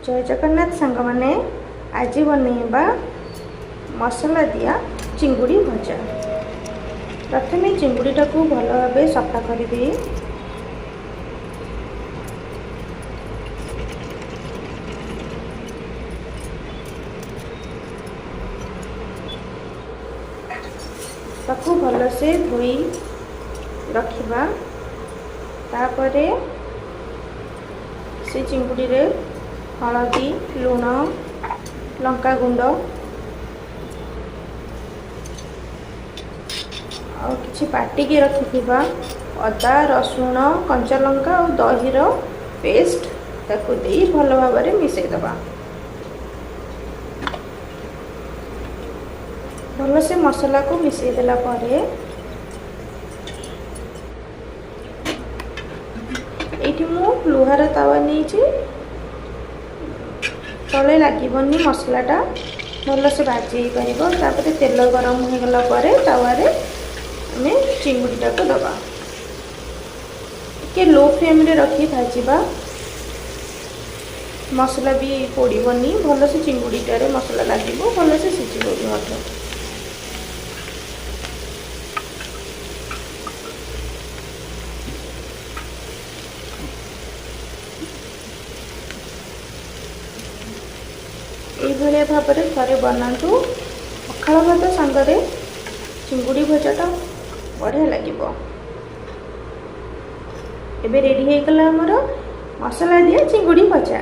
ଜୟ ଜଗନ୍ନାଥ ସାଙ୍ଗମାନେ, ଆଜି ବନେଇବା ମସଲା ଦିଆ ଚିଙ୍ଗୁଡ଼ି ଭଜା। ପ୍ରଥମେ ଚିଙ୍ଗୁଡ଼ିଟାକୁ ଭଲ ଭାବେ ସଫା କରିଦେଇ ତାକୁ ଭଲସେ ଧୋଇ ରଖିବା। ତାପରେ ସେ ଚିଙ୍ଗୁଡ଼ିରେ ହଳଦୀ, ଲୁଣ, ଲଙ୍କାଗୁଣ୍ଡ ଆଉ କିଛି ବାଟିକି ରଖିଥିବା ଅଦା, ରସୁଣ, କଞ୍ଚା ଲଙ୍କା ଆଉ ଦହିର ପେଷ୍ଟ ତାକୁ ଦେଇ ଭଲ ଭାବରେ ମିଶାଇ ଦେବା। ଭଲସେ ମସଲାକୁ ମିଶାଇ ଦେଲା ପରେ ଏଇଠି ମୁଁ ଲୁହାର ତାୱା ନେଇଛି, ତଳେ ଲାଗିବନି, ମସଲାଟା ଭଲସେ ଭାଜି ହେଇପାରିବ। ତାପରେ ତେଲ ଗରମ ହେଇଗଲା ପରେ ତାୱାରେ ଆମେ ଚିଙ୍ଗୁଡ଼ିଟାକୁ ଦେବା। ଟିକେ ଲୋ ଫ୍ଲେମ୍ରେ ରଖି ଭାଜିବା, ମସଲା ବି ପୋଡ଼ିବନି, ଭଲସେ ଚିଙ୍ଗୁଡ଼ିଟାରେ ମସଲା ଲାଗିବ, ଭଲସେ ସିଝିବ ବି ମଧ୍ୟ। ଏଇଭଳିଆ ଭାବରେ ଥରେ ବନାନ୍ତୁ, ପଖାଳ ଭାତ ସାଙ୍ଗରେ ଚିଙ୍ଗୁଡ଼ି ଭଜାଟା ବଢ଼ିଆ ଲାଗିବ। ଏବେ ରେଡ଼ି ହେଇଗଲା ଆମର ମସଲା ଦିଆ ଚିଙ୍ଗୁଡ଼ି ଭଜା।